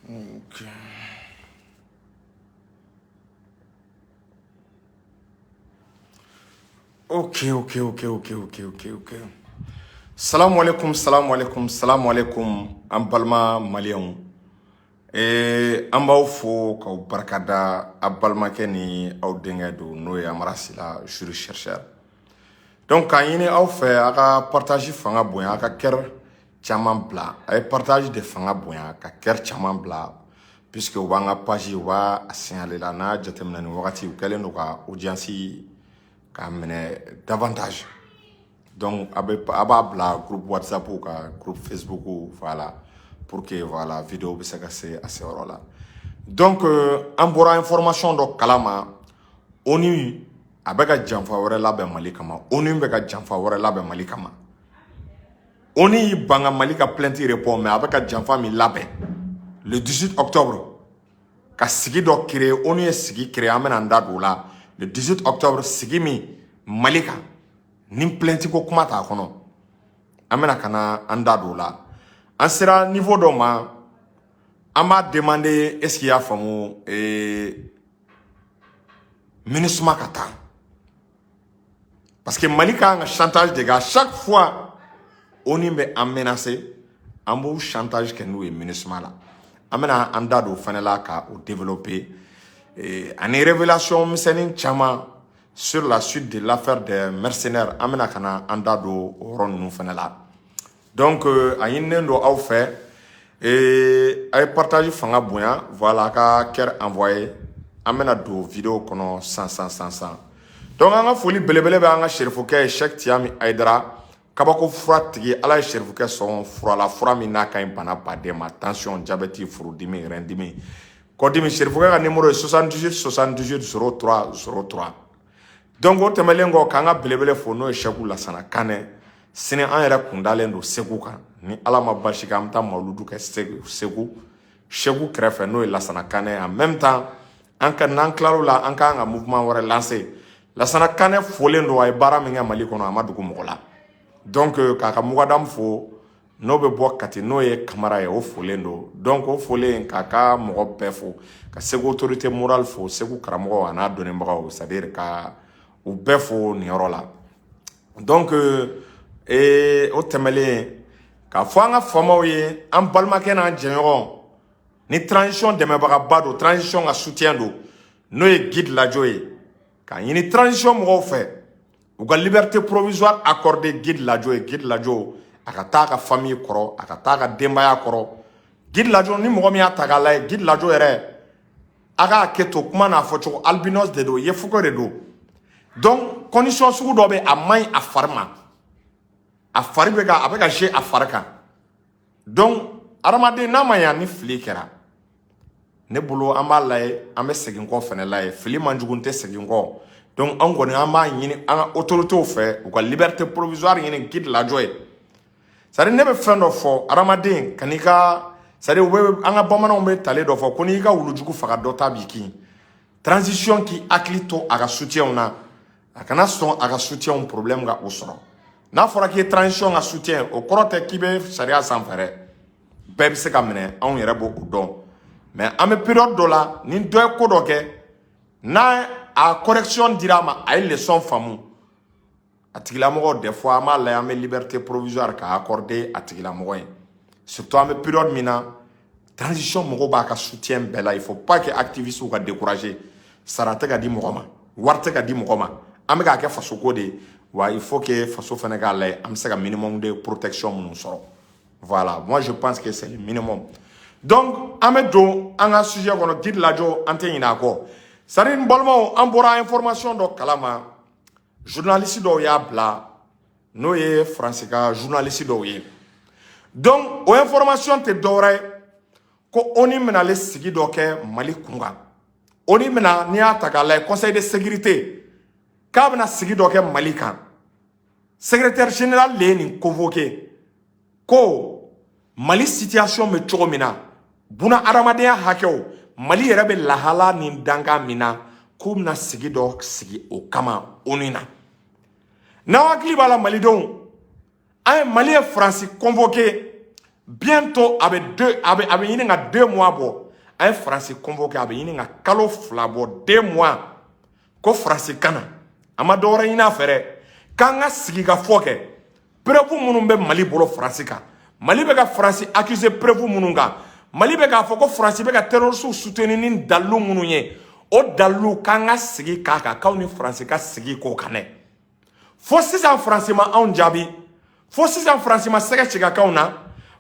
Ok. Ok. Salamu alaikum, salamu alaikum, salamu alaikum, an balima maliyɛnw. An b'aw fo k'aw barikada. A balimakɛ ni aw denkɛ don, n'o ye Amara Sila, juriste chercheur. Donc k'a ɲini aw fɛ, a ka partage fanga bonya, a ka cœur caman bila. A ye partage de fanga bonya ka cœur caman bila, puisque u b'an ka page, u b'a signaler la. N'a jateminɛ nin wagati, u kɛlen don ka audience k'a minɛ davantage. Donc a bɛ a b'a bila groupe WhatsApp ka groupe Facebook, voilà, pour que, voilà, vidéo bɛ se ka se a seyɔrɔ la. Donc an bɔra information dɔ kalama, ONU a bɛ ka janfa wɛrɛ labɛn Mali kama. ONU bɛ ka janfa wɛrɛ labɛn Mali kama. ONU y'i ban ka Mali ka plainte répond, mais a bɛ ka janfa min labɛn le 18 octobre, ka sigi dɔ créer. ONU ye sigi créer, an bɛna an da don o la le 18 octobre. Sigi min Mali kan ni plainte ko kuma t'a kɔnɔ, an bɛna ka na an da don o la. An sera niveau dɔ ma, an b'a demander, est ce qu'il y'a faamu, MINUSMA ka taa, parce que Mali kan ka chantage de kɛ. À chaque fois ONU bɛ an menacer, an b'o chantage kɛ n'u ye MINUSMA la. An bɛna an da don o fɛnɛ la ka o développer, ani révélation misɛnnin caman sur la suite de l'affaire des mercenaires. An bɛna ka na an da don o yɔrɔ ninnu fɛnɛ la. Donc a ɲininen don aw fɛ, a ye partage fanga bonya, voilà, a ka cœur envoyé. An bɛna don vidéo kɔnɔ san san san san. Donc an ka foli belebele bɛ an ka serifukɛ ye, Cheikh Tiyami Ayidara, kabako fura tigi. Ala ye serifukɛ sɔn fura la, fura min n'a ka ɲi bana baden ma: tension, diabète, furudimi, rɛndimi, kɔdimi. Serifukɛ ka numéro ye 78 78 03 03. Donc o tɛmɛlen kɔ, k'an ka belebele fo, n'o ye Sɛku Lasana Kanɛ. Sini an yɛrɛ kun dalen don Segu kan. Ni Ala ma basi kɛ, an bɛ taa mawuludu kɛ Segu, Segu kɛrɛfɛ, n'o ye Lasana Kanɛ. En même temps, an ka n'an tilal'o la, an k'an ka mouvement wɛrɛ lancer. Lasana Kanɛ folen don, a ye baara min kɛ Mali kɔnɔ, a ma dogo mɔgɔ la. Donc k'a ka mugadamu fo, n'o bɛ bɔ Kati, n'o ye Kamara ye, o folen don. Donc o folen, k'a ka mɔgɔ bɛɛ fo, ka Segu autorité morale fo, Segu karamɔgɔ a n'a dɔnnibagaw, c'est à dire ka u bɛɛ fo nin yɔrɔ la. Donc o tɛmɛlen, k'a fɔ an ka faamaw ye, an balimakɛ n'an jɛɲɔgɔn ni transition dɛmɛbagaba don, transition ka soutien don, n'o ye Guide Lajo ye, k'a ɲini transition mɔgɔw fɛ, u ka liberté provisoire accordé Guide Lajo ye. Guide Lajo, a ka taa a ka famille kɔrɔ, a ka taa a ka denbaya kɔrɔ. Guide Lajo, ni mɔgɔ min y'a ta k'a lajɛ, Guide Lajo yɛrɛ, a k'a kɛ to kuma n'a fɔ cogo, albinos de don, yefuge de don. Donc condition sugu dɔ bɛ, a man ɲi a fari ma, a fari bɛ ka a bɛ ka se a fari kan. Donc adamaden n'a ma ɲa ni fili kɛra, ne bolo an b'a lajɛ, an bɛ segin kɔ fɛnɛ lajɛ. Fili man jugu, tɛ segin kɔ. Donc an kɔni, an b'a ɲini an ka autorités fɛ, u ka liberté provisoire ɲini Guide Lajo ye. C'est à dire, ne bɛ fɛn dɔ fɔ, adamaden ka n'i ka, c'est à dire, u bɛ an ka bamananw bɛ tale dɔ fɔ ko n'i ka wulujugu faga, dɔ ta b'i kin. Transition k'i hakili to a ka soutien na, a kana sɔn a ka soutien problème ka o sɔrɔ. N'a fɔra k'i ye transition ka soutien, o kɔrɔ tɛ k'i bɛ sariya sanfɛ dɛ. Bɛɛ bɛ se ka minɛ, anw yɛrɛ b'o dɔn. Mais an bɛ période dɔ la, ni dɔ ye ko dɔ kɛ, n'a a correction dira a ma, a ye leçon faamu, a tigilamɔgɔ, des fois an b'a lajɛ, an bɛ liberté provisoire ka accorder a tigilamɔgɔ ye. Surtout an bɛ période min na, transition mɔgɔw b'a ka soutien bɛɛ la. Il faut pas que activistes ka décourager. Sara tɛ ka di mɔgɔ ma, wari tɛ ka di mɔgɔ ma, an bɛ k'a kɛ fasoko de ye wa. Il faut que faso fana k'a lajɛ, an bɛ se ka minimum de protection minnu sɔrɔ. Voilà, moi je pense que c'est le minimum. Donc an bɛ don an ka sujet kɔnɔ. Guide Lajo, an tɛ ɲinɛ a kɔ. C'est à dire, n balimaw, an bɔra information dɔ kalama, journaliste dɔw y'a bila, n'o ye Faransi ka journaliste dɔw ye. Donc o information tɛ dɔwɛrɛ ye ko ONU bɛna ale sigi dɔ kɛ Mali kun kan. ONU bɛna, n'i y'a ta k'a lajɛ, Conseil de sécurité k'a bɛna sigi dɔ kɛ Mali kan. Secrétaire général de ye nin convoqué ko Mali situation bɛ cogo min na, buna adamadenya hakɛw, Mali yɛrɛ bɛ lahala ni dankan min na, k'u bɛna sigi dɔ sigi o kama ONU na. N'aw hakili b'a la, malidenw, an ye Mali ye Faransi convoqué Bientôt a bɛ deux, a bɛ ɲini ka 2 mois bɔ. An ye Faransi convoqué, a bɛ ɲini ka kalo 2 bɔ, 2 mois, ko Faransi ka na. A ma dɔwɛrɛ ɲini a fɛ dɛ, k'an ka sigi ka fɔ kɛ preuve minnu bɛ Mali bolo Faransi kan. Mali bɛ ka Faransi accuser preuve minnu kan, Mali bɛ k'a fɔ ko Faransi bɛ ka terroristes soutenir ni dalilu minnu ye, o dalilu, k'an ka sigi k'a kan, k'aw ni Faransi ka sigi k'o kan dɛ. Fo sisan Faransi ma anw jaabi. Fo sisan Faransi ma sɛgɛ ci ka k'anw na.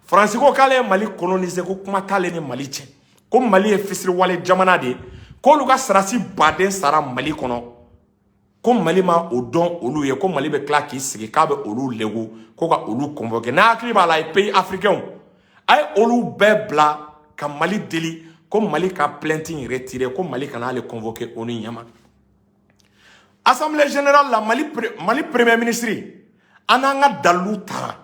Faransi ko k'ale ye Mali coloniser, ko kuma t'ale ni Mali cɛ, ko Mali ye fisiriwale jamana de ye, k'olu ka sarasi baden sara Mali kɔnɔ, ko Mali ma o dɔn olu ye, ko Mali bɛ tila k'i sigi k'a bɛ olu legu, ko ka olu convoquer. N'a hakili b'a la, a ye pays africains, a ye olu bɛɛ bila ka Mali deli ko Mali ka plainte in retirer, ko Mali kana ale convoquer ONU ɲɛma. Assemblée générale la, Mali premier ministre, an n'an ka dalilu taara,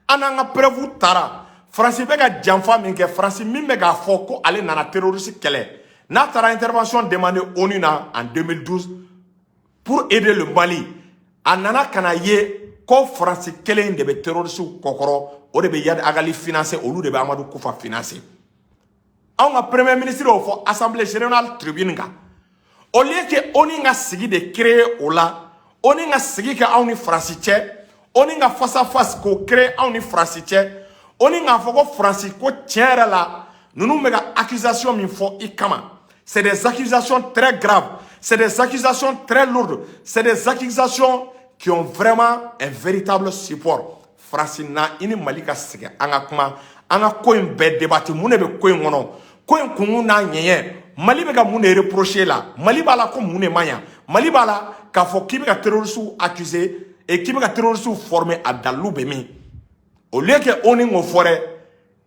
an n'an ka preuve taara. Faransi bɛ ka janfa min kɛ, Faransi min bɛ k'a fɔ ko ale nana terroriste kɛlɛ, n'a taara intervention demander ONU na en 2012 pour aider le Mali, a nana ka na ye ko Faransi kelen de bɛ terroriste kɔkɔrɔ, o de bɛ Iyad Ag Ghali financer, olu de bɛ Amadou Koufa financer. Anw ka premier ministre y'o fɔ Assemblée générale tribune kan. Au lieu que ONU ka sigi de créer o la, ONU ka sigi kɛ anw ni Faransi cɛ, ONU ka face à face k'o créer anw ni Faransi cɛ, ONU k'a fɔ ko Faransi, ko tiɲɛ yɛrɛ la, ninnu bɛ ka accusation min fɔ i kama, c'est des accusations très graves, c'est des accusations très lourdes, c'est des accusations qui ont vraiment un véritable support. Faransi na, i ni Mali ka sigi, an ka kuma, an ka ko in bɛɛ débattre. Mun de bɛ ko in kɔnɔ? Ko in kunkun n'a ɲɛɲɛ, Mali bɛ ka mun de reprocher la? Mali b'a la ko mun de man ɲa? Mali b'a la k'a fɔ k'i bɛ ka terroristes accuser et k'i bɛ ka terroristes former, a dalilu bɛ min? Au lieu que ONU k'o fɔ dɛ,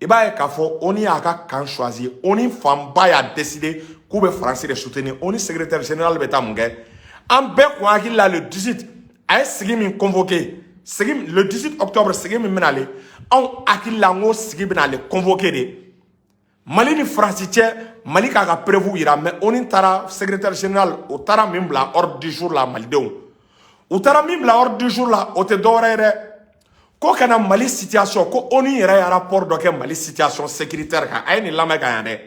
i b'a ye k'a fɔ ONU y'a ka camp choisi. ONU fanba y'a décidé k'u bɛ Faransi de soutenir. ONU secrétaire général bɛ taa mun kɛ? An bɛɛ kun hakili la, le 18, a ye sigi min convoqué, sigi le 18 octobre, sigi min bɛna ale, anw hakili la n ko sigi bɛna ale convoqué de Mali ni Faransi cɛ, Mali k'a ka preuve yira. Mais ONU taara, secrétaire général, o taara min bila ordre du jour la, malidenw, u taara min bila ordre du jour la, o tɛ dɔwɛrɛ ye dɛ, ko kana Mali situation, ko ONU yɛrɛ ye rapport dɔ kɛ Mali situation sécuritaire kan. A ye nin lamɛn ka ɲa dɛ.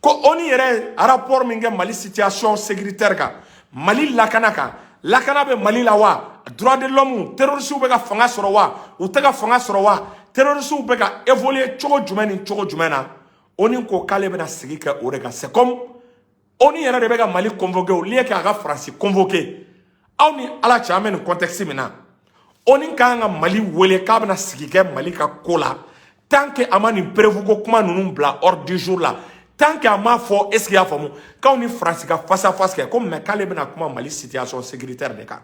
Ko ONU yɛrɛ ye rapport min kɛ Mali situation sécuritaire kan, Mali lakana kan, lakana bɛ Mali la wa, droit de l'homme, terroristes bɛ ka fanga sɔrɔ wa, u tɛ ka fanga sɔrɔ wa, terroristes bɛ ka évoluer cogo jumɛn ni cogo jumɛn na, ONU ko k'ale bɛna sigi kɛ o de kan. C'est comme ONU yɛrɛ de bɛ ka Mali convoquer au lieu k'a ka Faransi convoquer. Aw ni Ala cɛ, an bɛ nin contexte min na, ONU kan ka Mali wele k'a bɛna sigi kɛ Mali ka ko la, tant que a ma nin preuve ko kuma ninnu bila ordre du jour la, tant que a m'a fɔ, est ce que i y'a faamu, k'aw ni Faransi ka face à face kɛ ko, mais k'ale bɛna kuma Mali situation sécuritaire de kan,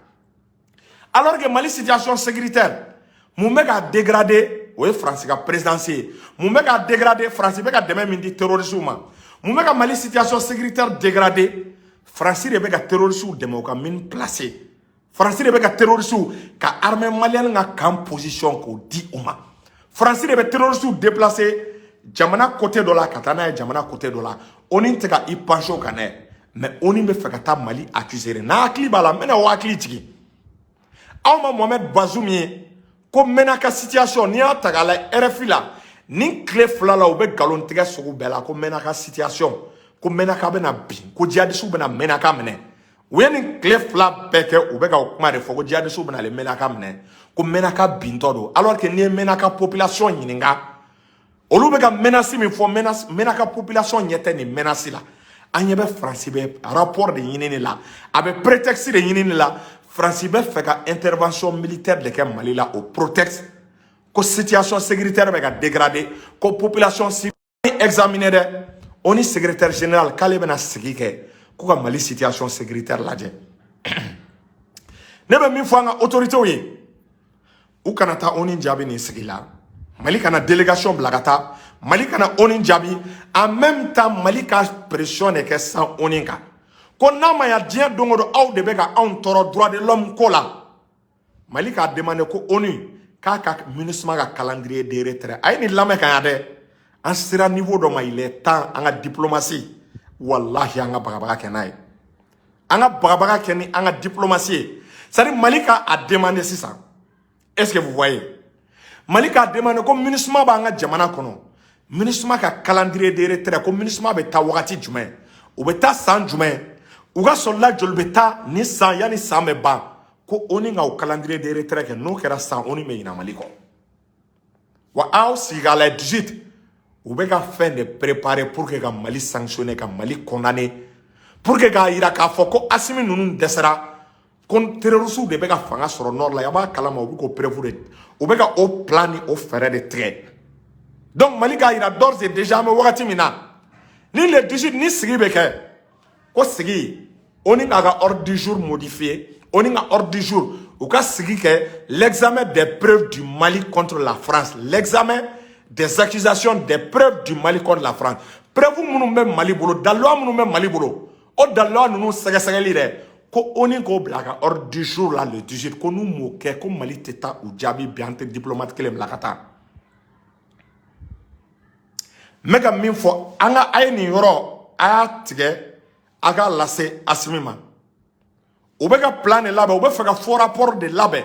alors que Mali situation sécuritaire, mun bɛ k'a dégrader? O ye Faransi ka présidence ye. Mun bɛ k'a dégrader? Faransi bɛ ka dɛmɛ min di terroristes ma. Mun bɛ ka Mali situation sécuritaire dégrader? Faransi de bɛ ka terroristes dɛmɛ u ka min placer. Faransi de bɛ ka terroristes ka armée malienne ka camp position k'o di u ma. Faransi de bɛ terroristes déplacer jamana côté dɔ la ka taa n'a ye jamana côté dɔ la. ONU tɛ ka i pencher o kan dɛ, mais ONU bɛ fɛ ka taa Mali accuser. N'a hakili b'a la, n bɛna o hakili jigin aw ma, Mohamed Bazoum ye ko Menaka situation, n'i y'a ta k'a lajɛ RFI la nin tile 2 la, u bɛ nkalon tigɛ sugu bɛɛ la ko Menaka situation, ko Menaka bɛna bin, ko djihadistes bɛna Menaka minɛ. U ye nin tile 2 bɛɛ kɛ, u bɛ ka o kuma de fɔ ko djihadistes bɛna ale Menaka minɛ, ko Menaka bintɔ don, alors que n'i ye Menaka population ɲininka, olu bɛ ka menace min fɔ, menace, Menaka population ɲɛ tɛ nin menace la. An ɲɛ bɛ Faransi bɛ rapport de ɲini la, a bɛ prétexte de ɲini la. Faransi bɛ fɛ ka intervention militaire de kɛ Mali la au prétexte ko situation sécuritaire bɛ ka dégrader, ko population civile examiner dɛ. ONU secrétaire général k'ale bɛna sigi kɛ ko ka Mali situation sécuritaire lajɛ. Ne bɛ min fɔ an ka autorités ye, u kana taa ONU jaabi nin sigi la. Mali kana délégation bila ka taa, Mali kana ONU jaabi. En même temps, Mali ka pression de kɛ san ONU kan ko n'a ma ya diɲɛ don o don, aw de bɛ ka anw tɔɔrɔ droit de l'homme ko la. Mali k'a demandé ko ONU k'a ka MINUSMA ka calendrier de retrait. A ye nin lamɛn ka ɲa dɛ. An sera niveau dɔ ma, il est temps an ka diplomatie, wallahi, an ka bagabaga kɛ n'a ye, an ka bagabaga kɛ ni an ka diplomatie ye. C'est à dire, Mali ka a demandé sisan, est ce que vous voyez? Mali k'a demandé ko MINUSMA b'an ka jamana kɔnɔ, MINUSMA ka calendrier de retrait, ko MINUSMA bɛ taa wagati jumɛn, u bɛ taa san jumɛn, u ka soldat joli bɛ taa ni san, yanni san bɛ ban, ko ONU ka o calendrier de retrait kɛ. N'o kɛra san, ONU bɛ ɲinɛ Mali kɔ. Wa aw sigi k'a lajɛ, 18, u bɛ ka fɛn de préparer pour que ka Mali sanctionner, ka Mali condamner, pour que k'a yira k'a fɔ ko Asimi ninnu dɛsɛra, ko terroristes de bɛ ka fanga sɔrɔ nord la. A b'a kalama, u bɛ k'o prévu de, u bɛ ka o plan ni o fɛɛrɛ de tigɛ. Donc Mali k'a yira d'ores et déjà, an bɛ wagati min na ni le 18 ni sigi bɛ kɛ, ko sigi, ONU k'a ka ordre du jour modifié, ONU ka ordre du jour, u ka sigi kɛ l'examen des preuves du Mali contre la France, l'examen des accusations, des preuves du Mali contre la France. Preuve minnu bɛ Mali bolo, daliluwa minnu bɛ Mali bolo, o daliluwa ninnu sɛgɛsɛgɛli dɛ, ko ONU k'o bila a ka ordre du jour la le 18. Ko n'u m'o kɛ, ko Mali tɛ taa u jaabi bi, an tɛ diplomate kelen bila ka taa. N bɛ ka min fɔ, an ka a ye nin yɔrɔ a y'a tigɛ, a k'a lase Asimi ma. U bɛ ka plan de labɛn, u bɛ fɛ ka faux rapport de labɛn,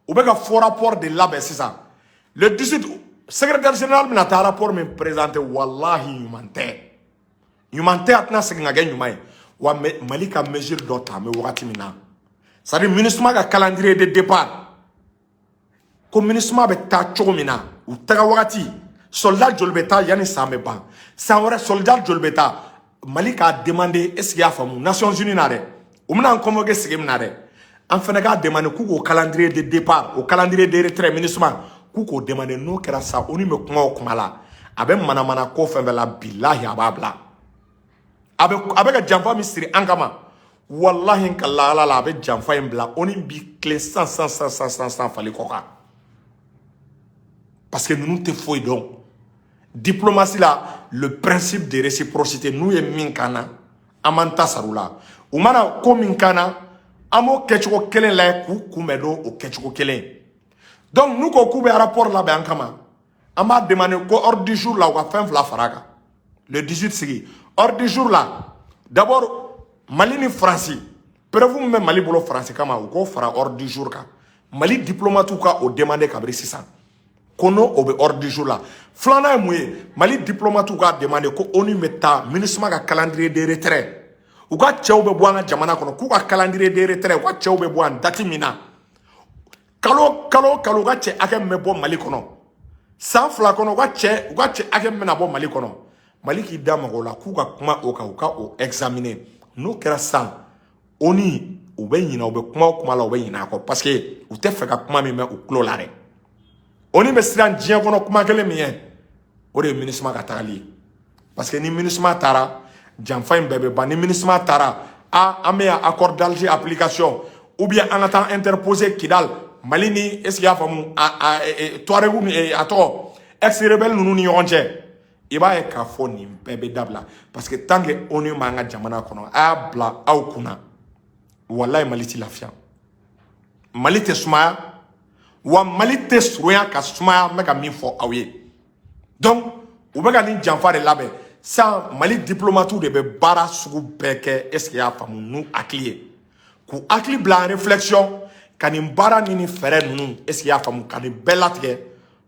u bɛ ka faux rapport de labɛn sisan. Le 18, secrétaire général bɛna taa rapport min présenter, walahi ɲuman tɛ, ɲuman tɛ, a tɛna segin ka kɛ ɲuman ye. Wa Mali ka mesure dɔ ta, an bɛ wagati min na, c'est à dire MINUSMA ka calendrier de départ, ko MINUSMA bɛ taa cogo min na, u taga wagati, soldat joli bɛ taa yanni san bɛ ban, san wɛrɛ soldat joli bɛ taa, Mali k'a demander. Est ce que i y'a faamu? Nations Unies na dɛ, u bɛna an convoquer sigi min na dɛ, an fana k'a demander k'u k'o calendrier de départ, o calendrier de retrait MINUSMA, k'u k'o demander. N'o kɛra sa, ONU bɛ kuma o kuma la, a bɛ manamana ko fɛn fɛn la, bilahi a b'a bila. A bɛ ka janfa min siri an kama, walahi n kala Ala la, a bɛ janfa in bila. ONU bi tilen san san san san san san fali kɔ kan, parce que ninnu tɛ foyi dɔn diplomatie la. Le principe de réciprocité, n'u ye min k'an na, an b'an ta sara u la. U mana ko min k'an na, an b'o kɛcogo kelen lajɛ k'u kunbɛn n'o o kɛcogo kelen. Donc n'u ko k'u bɛ rapport labɛn an kama, an b'a demander ko ordre du jour la, u ka fɛn fila fara a kan le 18 sigi ordre du jour la. D'abord, Mali ni Faransi, preuve min bɛ Mali bolo Faransi kama, u k'o fara ordre du jour kan. Mali diplomate ka o demander kabini sisan ko n'o o bɛ ordre du jour la. Filanan ye mun ye? Mali diplomate k'a demander ko ONU bɛ taa, MINUSMA ka calendrier de retrait, u ka cɛw bɛ bɔ an ka jamana kɔnɔ, k'u ka calendrier de retrait, u ka cɛw bɛ bɔ yan date min na, kalo kalo kalo, u ka cɛ hakɛ min bɛ bɔ Mali kɔnɔ, san 2 kɔnɔ, u ka cɛ hakɛ min bɛna bɔ Mali kɔnɔ, Mali k'i da maga o la, k'u ka kuma o kan, u ka o examiner. N'o kɛra san, ONU u bɛ ɲinɛ, u bɛ kuma o kuma la, u bɛ ɲinɛ a kɔ, parce que u tɛ fɛ ka kuma min mɛn u tulo la dɛ. ONU bɛ siran diɲɛ kɔnɔ kuma kelen min ye, o de ye MINUSMA ka tagali ye, parce que ni MINUSMA taara, janfa in bɛɛ bɛ ban. Ni MINUSMA taara, a an bɛ yan accord d'Alger application, ou bien an ka taa interposer Kidal, Mali ni, est ce que i y'a faamu, a Touareg ni a tɔgɔ ex rebelle ninnu ni ɲɔgɔn cɛ, i b'a ye k'a fɔ nin bɛɛ bɛ dabila. Parce que tant que ONU m'an ka jamana kɔnɔ, a y'a bila aw kunna, walayi Mali ti lafiya, Mali tɛ sumaya, wa Mali tɛ surunya ka sumaya. N bɛ ka min fɔ aw ye, donc u bɛ ka nin janfa de labɛn sisan. Mali diplomatiw de bɛ baara sugu bɛɛ kɛ, est ce que i y'a faamu, n'u hakili ye, k'u hakili bila en réflexion, ka nin baara ni nin fɛɛrɛ ninnu, est ce que i y'a faamu, ka nin bɛɛ latigɛ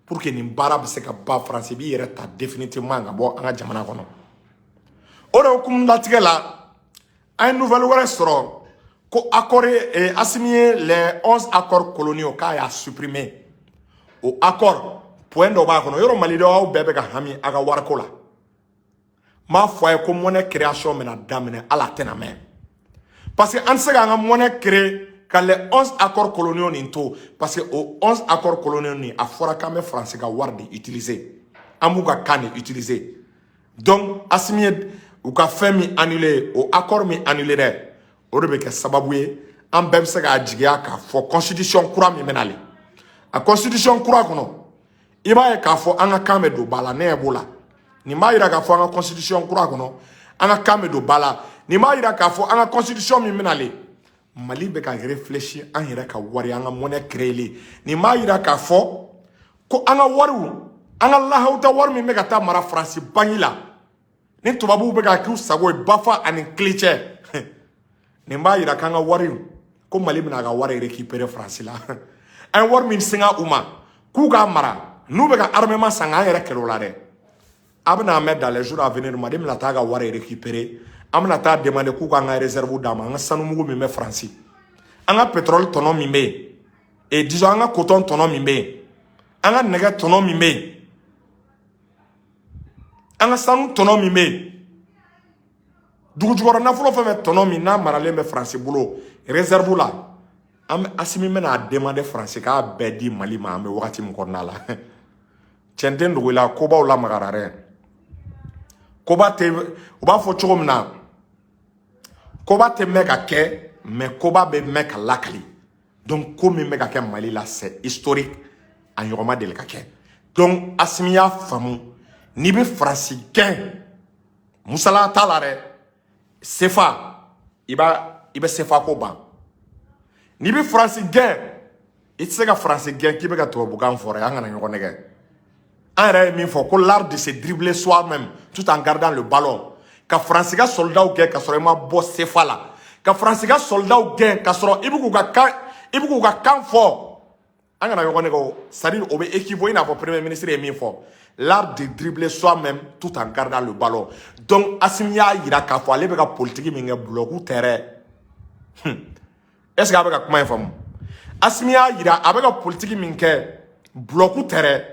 pour que nin baara bɛ se ka ban, Faransi b'i yɛrɛ ta définitivement ka bɔ an ka jamana kɔnɔ. O de hukumu latigɛ la, an ye nouvelle wɛrɛ sɔrɔ ko accord Assimi ye les 11 accords coloniaux, k'a y'a supprimer. O accord point dɔ b'a kɔnɔ yɔrɔ, malidenw, aw bɛɛ bɛ ka hami a ka wariko la. N b'a fɔ a ye ko monnaie création bɛna daminɛ, ala tɛna mɛn, parce que an tɛ se k'an ka monnaie créer ka les 11 accords coloniaux nin to, parce que o 11 accords coloniaux nin, a fɔra k'an bɛ Faransi ka wari de utiliser, an b'u ka kan de utiliser. Donc Assimi ye u ka fɛn min annulé, o accord min annulé dɛ, o de bɛ kɛ sababu ye an bɛɛ bɛ se k'a jigiya k'a fɔ constitution kura min bɛ nalen, a constitution kura kɔnɔ, i b'a ye k'a fɔ an ka kan bɛ don ba la. Ne ɲɛ b'o la. Nin b'a yira k'a fɔ an ka constitution kura kɔnɔ, an ka kan bɛ don ba la. Nin b'a yira k'a fɔ an ka constitution min bɛ nalen, Mali bɛ ka réfléchir an yɛrɛ ka wari, an ka monnaie créer. Nin b'a yira k'a fɔ ko an ka wariw, an ka lahawuta wari min bɛ ka taa mara Faransi banki la, ni tubabuw bɛ ka k'u sago ye bafa ani kile cɛ, nin b'a yira k'an ka wari, ko Mali bɛna a ka wari récupérer Faransi la. An ye wari min singa u ma, K'u k'a mara, n'u bɛ ka armement san k'an yɛrɛ kɛlɛ o la dɛ. A bɛna mɛn, dans les jours à venir, Mali bɛna taa ka wari récupérer. An bɛna taa demander k'u k'an ka réserve d'an ma, an ka sanumugu min bɛ Faransi, an ka pétrole tɔnɔ min bɛ yen, et disons an ka coton tɔnɔ min bɛ yen, an ka nɛgɛ tɔnɔ min bɛ yen, an ka sanu tɔnɔ min bɛ yen, dugujukɔrɔ nafolo fɛn fɛn tɔnɔ min n'a maralen bɛ Faransi bolo réserve la, an bɛ Asimi bɛna a demander Faransi k'a bɛɛ di Mali ma. An bɛ wagati min kɔnɔna la, cɛn tɛ dogo i la, kobaw lamagara dɛ. Koba tɛ, u b'a fɔ cogo min na, koba tɛ mɛn ka kɛ, mais koba bɛ mɛn ka lakali. Donc ko min bɛ ka kɛ Mali la, c'est historique, a ɲɔgɔn ma deli ka kɛ. Donc Asimi y'a faamu, n'i bɛ Faransi gɛn, musala t'a la dɛ. CFA, i b'a i bɛ CFA ko ban. N'i bɛ Faransi gɛn, i tɛ se ka Faransi gɛn k'i bɛ ka tubabukan fɔ dɛ. An kana ɲɔgɔn nɛgɛ. An yɛrɛ ye min fɔ ko l'art de se dribbler soi-même tout en gardant le ballon. Ka Faransi ka soldats gɛn ka sɔrɔ i ma bɔ CFA la, ka Faransi ka soldats gɛn ka sɔrɔ i bɛ k'u ka kan fɔ, an kana ɲɔgɔn nɛgɛ o. C'est à dire o bɛ équivaut i n'a fɔ premier ministre ye min fɔ, l'art de dribbler soi-même tout en gardant le ballon. Donc Asimi y'a yira k'a fɔ ale bɛ ka politique min kɛ, bloc tɛ dɛ. Est ce que a bɛ ka kuma in faamu? Asimi y'a yira a bɛ ka politique min kɛ, bloc tɛ dɛ.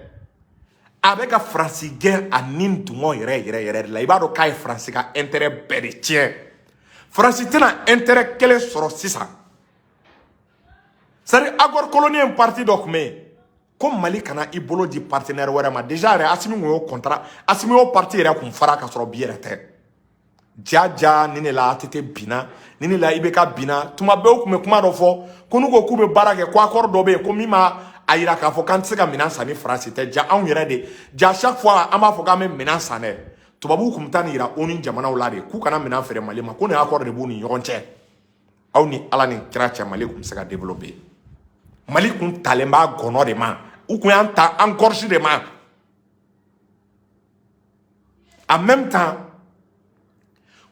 A bɛ ka Faransi gɛn a ni dungɔ yɛrɛ yɛrɛ yɛrɛ de la. I b'a dɔn k'a ye Faransi ka intérêt bɛɛ de tiɲɛ. Faransi tɛna intérêt kelen sɔrɔ sisan. C'est à dire accord colonial partie dɔ tun bɛ yen ko Mali kana i bolo di partenaire wɛrɛ ma. Déjà yɛrɛ, Asimi kun y'o contrat, Asimi y'o partie yɛrɛ kun fara ka sɔrɔ bi yɛrɛ tɛ. Ja ja, ni ne la ATT binna, ni ne la IBK binna, tuma bɛɛ u tun bɛ kuma dɔ fɔ ko n'u ko k'u bɛ baara kɛ, ko accord dɔ bɛ yen ko min b'a a yira k'a fɔ k'an tɛ se ka minɛn san ni Faransi tɛ. Ja anw yɛrɛ de ja, chaque fois an b'a fɔ k'an bɛ minɛn san dɛ, tubabuw tun bɛ taa nin yira ONU jamanaw la de k'u kana minɛn feere Mali ma, ko nin accord de b'u ni ɲɔgɔn cɛ. Aw ni Ala ni kira cɛ, Mali tun bɛ se ka développer? Mali kun talen b'a gɔnɔ de ma, u kun y'an ta an gorge de ma. En même temps,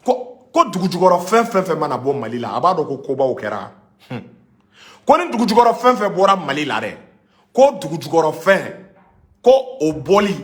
ko dugujukɔrɔ fɛn fɛn fɛn mana bɔ Mali la, a b'a dɔn ko kobaw kɛra. Ko ni dugujukɔrɔ fɛn fɛn bɔra Mali la dɛ, ko dugujukɔrɔ fɛn ko o bɔli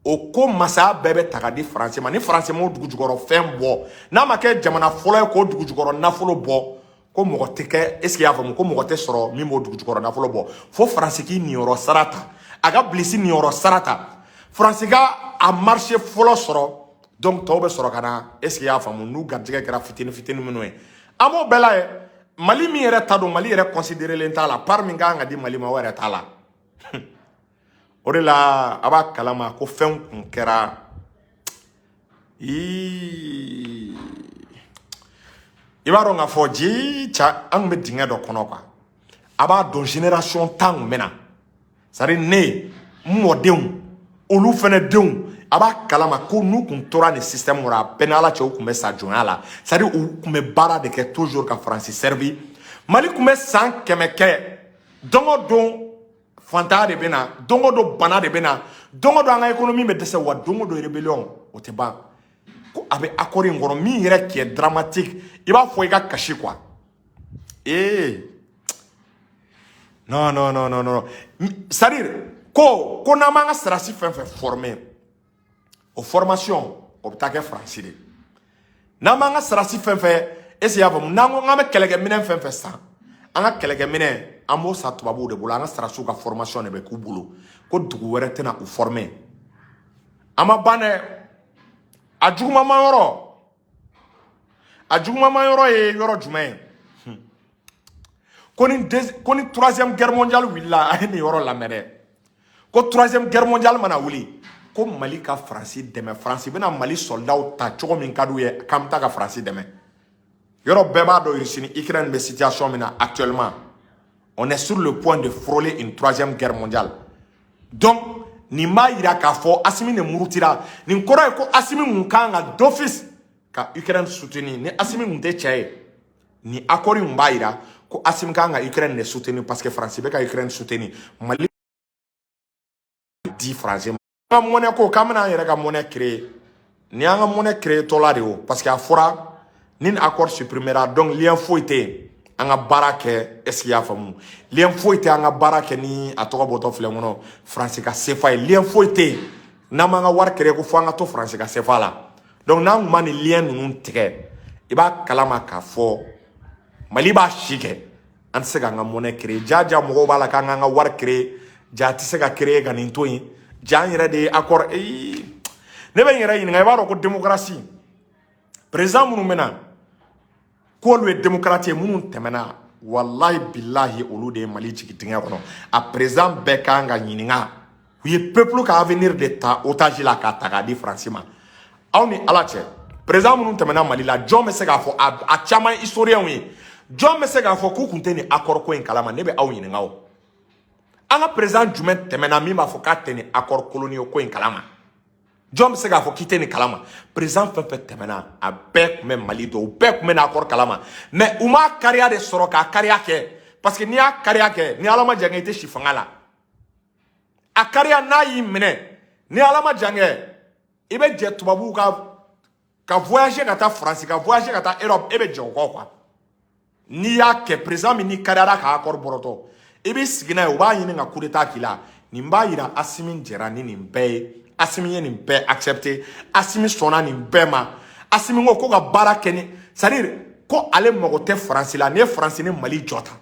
o ko masaya bɛɛ bɛ ta ka di Faransi ma. Ni Faransi m'o dugujukɔrɔ fɛn bɔ, n'a ma kɛ jamana fɔlɔ ye k'o dugujukɔrɔ nafolo bɔ, ko mɔgɔ tɛ kɛ, est ce que i y'a faamu, ko mɔgɔ tɛ sɔrɔ min b'o dugujukɔrɔ nafolo bɔ, fo Faransi k'i niyɔrɔ sara ta, a ka bilisi niyɔrɔ sara ta, Faransi ka a marché fɔlɔ sɔrɔ. Donc tɔw bɛ sɔrɔ ka na, est ce que i y'a faamu, n'u garijɛgɛ kɛra fitinin fitinin minnu ye, an b'o bɛɛ lajɛ. Mali min yɛrɛ ta don, Mali yɛrɛ considérelen t'a la, part min kan ka di Mali ma, o yɛrɛ t'a la. O de la a b'a kalama ko fɛn kun kɛra. Ii, i b'a dɔn k'a fɔ ji ca, an kun bɛ dingɛ dɔ kɔnɔ quoi. A b'a dɔn, génération 10 kun bɛ na, c'est à dire ne n mɔdenw, olu fɛnɛ denw, a b'a kalama ko n'u kun tora nin système kɔnɔ, a bɛɛ ni Ala cɛ, u kun bɛ sa jɔnya la. C'est à dire u kun bɛ baara de kɛ toujours ka Faransi servi. Mali kun bɛ san 100 kɛ, don o don fantanya de bɛ na, don o don bana de bɛ na, don o don an ka économie bɛ dɛsɛ, wa don o don rébellion o tɛ ban. Ko a bɛ accord in kɔnɔ min yɛrɛ qui est dramatique, i b'a fɔ i ka kasi quoi. Ee, non, non, non, non, non, c'est à dire ko n'an m'an ka sarasi fɛn fɛn former, o formation o bɛ taa kɛ Faransi de. N'an m'an ka sarasi fɛn fɛn, est ce que i y'a faamu, n'an ko k'an bɛ kɛlɛkɛminɛn fɛn fɛn san, an ka kɛlɛkɛminɛn, an b'o san tubabuw de bolo, an ka sarasiw ka formation de bɛ k'u bolo, ko dugu wɛrɛ tɛna u former. A ma ban dɛ. A juguman yɔrɔ, a juguman yɔrɔ ye yɔrɔ jumɛn ye? Ko ni troisième guerre mondiale wulila, a ye nin yɔrɔ lamɛn dɛ, ko troisième guerre mondiale mana wuli, ko Mali ka Faransi dɛmɛ, Faransi bɛna Mali soldatw ta cogo min ka d'u ye, k'an bɛ taa ka Faransi dɛmɛ. Yɔrɔ bɛɛ b'a dɔn, Russie ni Ukraine bɛ situation min na actuellement, on est sur le point de frôler une troisième guerre mondiale. Donc nin b'a yira k'a fɔ Asimi de murutira. Nin kɔrɔ ye ko Asimi mun kan ka d'office ka Ukraine soutenir. Ni Asimi kun tɛ cɛ ye, nin accord in b'a yira ko Asimi kan ka Ukraine de soutenir, parce que Faransi bɛ ka Ukraine soutenir. Mali di Faransi ma. An ka monnaie ko k'an bɛna an yɛrɛ ka monnaie créer, nin y'an ka monnaie créer tɔla de ye o, parce que a fɔra ni nin accord supprimera, donc lien foyi tɛ yen. An ka baara kɛ, est ce que i y'a faamu? Lien foyi tɛ an ka baara kɛ ni a tɔgɔ bɔtɔ filɛ n kɔnɔ, Faransi ka CFA ye. Lien foyi tɛ yen n'an m'an ka wari créer ko fo an ka to Faransi ka CFA la. Donc n'an kun ma nin lien ninnu tigɛ, i b'a kalama k'a fɔ Mali b'a si kɛ, an tɛ se k'an ka monnaie créer. Ja ja, mɔgɔw b'a la k'an k'an ka wari créer. Ja tɛ se ka créer ka nin to yen. Ja an yɛrɛ de ye accord. Ee, ne bɛ n yɛrɛ ɲininka, i b'a dɔn ko démocratie, président minnu bɛ na k'olu ye démocrate ye, minnu tɛmɛna, walahi bilahi, olu de ye Mali jigin dingɛ kɔnɔ. A président bɛɛ kan ka ɲininka. U ye peuple ka avenir de ta otage la k'a ta k'a di Faransi ma. Aw ni Ala cɛ, président minnu tɛmɛna Mali la, jɔn bɛ se k'a fɔ? A caman ye historien ye. Jɔn bɛ se k'a fɔ k'u kun tɛ nin accord ko in kalama? Ne bɛ aw ɲininka o. An ka président jumɛn tɛmɛna min b'a fɔ k'a tɛ nin accord coloniaux ko in kalama? Jɔn bɛ se k'a fɔ k'i tɛ nin kalama? Président fɛn fɛn tɛmɛna, a bɛɛ tun bɛ Mali dɔn, u bɛɛ tun bɛ nin accord kalama, mais u m'a kariya de sɔrɔ k'a kariya kɛ, parce que n'i y'a kariya kɛ, ni Ala ma jan kɛ, i tɛ si fanga la. A kariya n'a y'i minɛ, ni Ala ma jan kɛ, i bɛ jɛ tubabuw ka voyager ka taa Faransi, ka voyager ka taa Europe, e bɛ jɛ o kɔ quoi. N'i y'a kɛ, président min n'i kariyara k'a accord bɔrɔtɔ, i b'i sigi n'a ye, u b'a ɲini ka coup d'état k'i la. Nin b'a yira Asimi jɛra ni nin bɛɛ ye. Asimi ye nin bɛɛ accepté. Asimi sɔnna nin bɛɛ ma. Asimi ko ka baara kɛ ni, c'est à dire ko ale mago tɛ Faransi la. N'i ye Faransi ni Mali jɔ ta,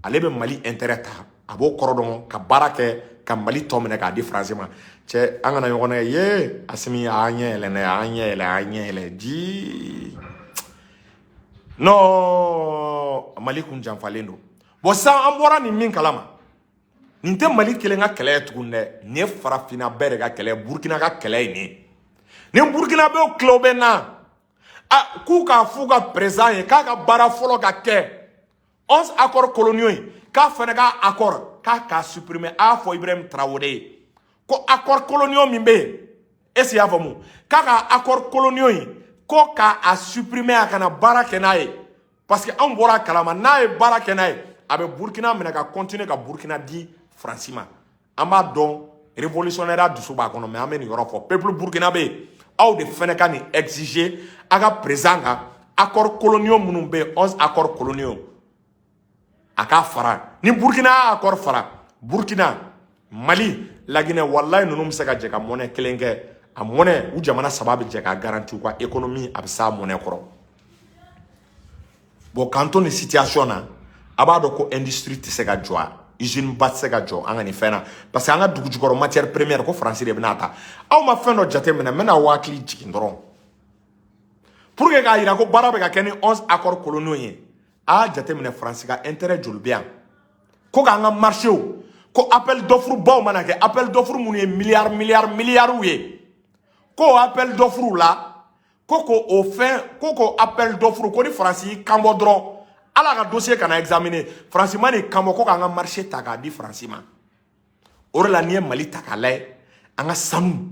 ale bɛ Mali intérêt ta, a b'o kɔrɔ dɔn ka baara kɛ ka Mali tɔ minɛ k'a di Faransi ma. Cɛ, an kana ɲɔgɔn nɛgɛ ye. Asimi a ɲɛ yɛlɛ, a ɲɛ yɛlɛ, a ɲɛ yɛlɛ ji. Non, Mali kun janfalen don. Bon, sisan an bɔra nin min kalama, nin tɛ Mali kelen ka kɛlɛ ye tuguni dɛ. Nin ye farafinna bɛɛ de ka kɛlɛ ye. Burukina ka kɛlɛ ye nin ye. Ni Burukinabew tulo bɛ na, a k'u k'a f'u ka président ye k'a ka baara fɔlɔ ka kɛ 11 accords coloniaux ye, k'a fana ka accord k'a supprimer. A y'a fɔ Ibrahim Traoré ye ko accord coloniaux min bɛ yen, est ce que i y'a faamu, k'a ka accord coloniaux in ko k'a supprimer, a kana baara kɛ n'a ye, parce que anw bɔra a kalama, n'a ye baara kɛ n'a ye, a bɛ Burukina minɛ ka continuer ka Burukina di Faransi ma. An b'a dɔn révolutionnaire dusu b'a kɔnɔ, mais an bɛ nin yɔrɔ fɔ peuple burkinabé, aw de fana ka nin exiger a ka président kan. Accord coloniaux minnu bɛ yen, 11 accords coloniaux, a k'a fara. Ni Burukina y'a accord fara, Burukina, Mali, Laginɛ, walayi, ninnu bɛ se ka jɛ ka monnaie kelen kɛ. A monnaie, u jamana saba bɛ jɛ ka garanti u ka économie, a bɛ s'a monnaie kɔrɔ. Bon, k'an to nin situation na, a b'a dɔn ko industrie tɛ se ka jɔ, a usine ba tɛ se ka jɔ an ka nin fɛn na, parce que an ka dugu jukɔrɔ matière première, ko Faransi de bɛna ta. Aw ma fɛn dɔ jateminɛ? N bɛna aw hakili jigin dɔrɔn pour que k'a yira ko baara bɛ ka kɛ ni 11 accords coloniaux ye. A y'a jateminɛ, Faransi ka intérêt joli bɛ yan ko k'an ka marché, ko appel d'offre baw mana kɛ, appel d'offre minnu ye miliyari miliyari miliyariw ye, ko appel d'offre la, ko o fɛn, ko appel d'offre, ko ni Faransi y'i kan bɔ dɔrɔn, ala ka dossier kana examiner. Faransi ma n'i kan bɔ ko k'an ka marché ta k'a di Faransi ma. O de la, n'i ye Mali ta k'a lajɛ, an ka sanu,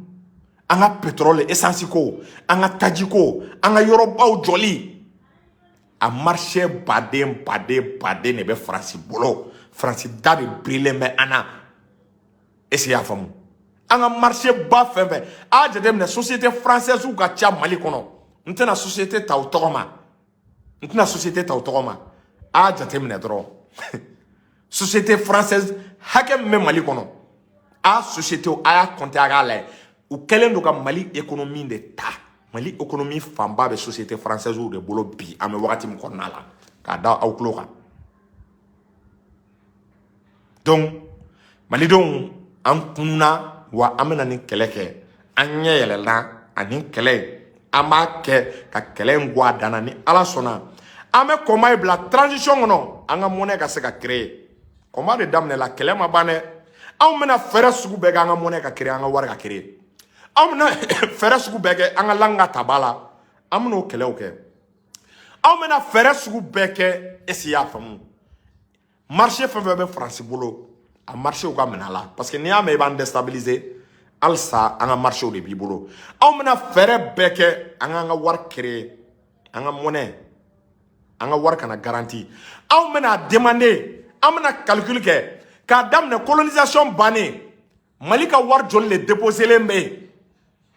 an ka pétrole, essence ko, an ka taji ko, an ka yɔrɔbaw jɔli, a marché baden baden baden de bɛ Faransi bolo. Faransi da de birilen bɛ an na. Est ce que i y'a faamu? An ka marché ba fɛn fɛn, a y'a jateminɛ, société française ka ca Mali kɔnɔ. N tɛna société ta o tɔgɔ ma, n tɛna société ta o tɔgɔ ma. A y'a jateminɛ dɔrɔn, société française hakɛ min bɛ Mali kɔnɔ, a société, a y'a compter, a k'a lajɛ. U kɛlen don ka Mali économie de ta. Mali économie fanba bɛ société française de bolo bi, an bɛ wagati min kɔnɔna la, k'a da aw tulo kan. Donc malidenw, an kunna wa, an bɛna nin kɛlɛ kɛ. An ɲɛ yɛlɛla ani kɛlɛ, an b'a kɛ ka kɛlɛ in bɔ a dan na. Ni Ala sɔnna, an bɛ combat in bila transition kɔnɔ, an ka monnaie ka se ka créer. Combat de daminɛla, kɛlɛ ma ban dɛ. Anw bɛna fɛɛrɛ sugu bɛɛ kɛ an ka monnaie ka créer, an ka wari ka créer. Anw bɛna fɛɛrɛ sugu bɛɛ kɛ an ka langue ka ta ba la. An bɛna o kɛlɛw kɛ. Anw bɛna fɛɛrɛ sugu bɛɛ kɛ, est ce que i y'a faamu, marché fɛn fɛn bɛ Faransi bolo, a marché ka minɛ a la, parce que n'i y'a mɛn i b'an déstabiliser, halisa an ka marché de b'i bolo. Anw bɛna fɛɛrɛ bɛɛ kɛ an k'an ka wari créer, an ka monnaie, an ka wari kana garanti. Anw bɛna demander, an bɛna calcul kɛ k'a daminɛ colonisation bannen, Mali ka wari joli de déposé len bɛ yen.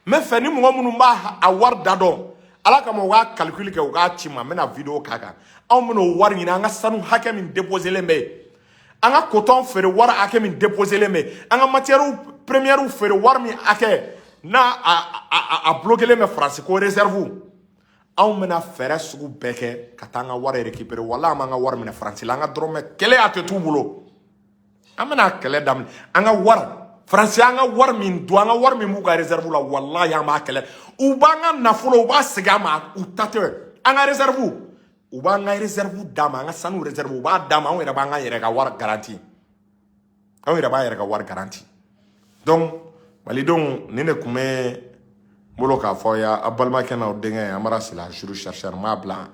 N bɛ fɛ ni mɔgɔ minnu b'a a wari da dɔn, Ala kama, u k'a calcul kɛ, u k'a ci ma, n bɛna vidéo k'a kan. Anw bɛna o wari ɲini. An ka sanu hakɛ min déposelen bɛ yen, an ka coton feere wari hakɛ min déposelen bɛ yen, an ka matière première feere wari min hakɛ n'a a bloquélen bɛ Faransi ko réserve, anw bɛna fɛɛrɛ sugu bɛɛ kɛ ka taa an ka wari récupérer. Wala an b'an ka wari minɛ Faransi la, an ka dɔrɔmɛ kelen a tɛ t'u bolo. An bɛna kɛlɛ daminɛ. An ka wari, Faransi an ka wari min don, an ka wari min b'u ka réserve la, walahi, an b'a kɛlɛ. U b'an ka nafolo, u b'a segin an ma, u ta tɛ. An ka réserve, u b'an ka réserve d'a ma, an ka sanu réserve, u b'a d'a ma. Anw yɛrɛ b'an ka yɛrɛ ka wari garanti, anw yɛrɛ b'an yɛrɛ ka wari garanti. Donc malidenw, nin de tun bɛ n bolo k'a fɔ ya. A balimakɛ n'aw denkɛ Amara Sila, juru chercheur, n b'a bila.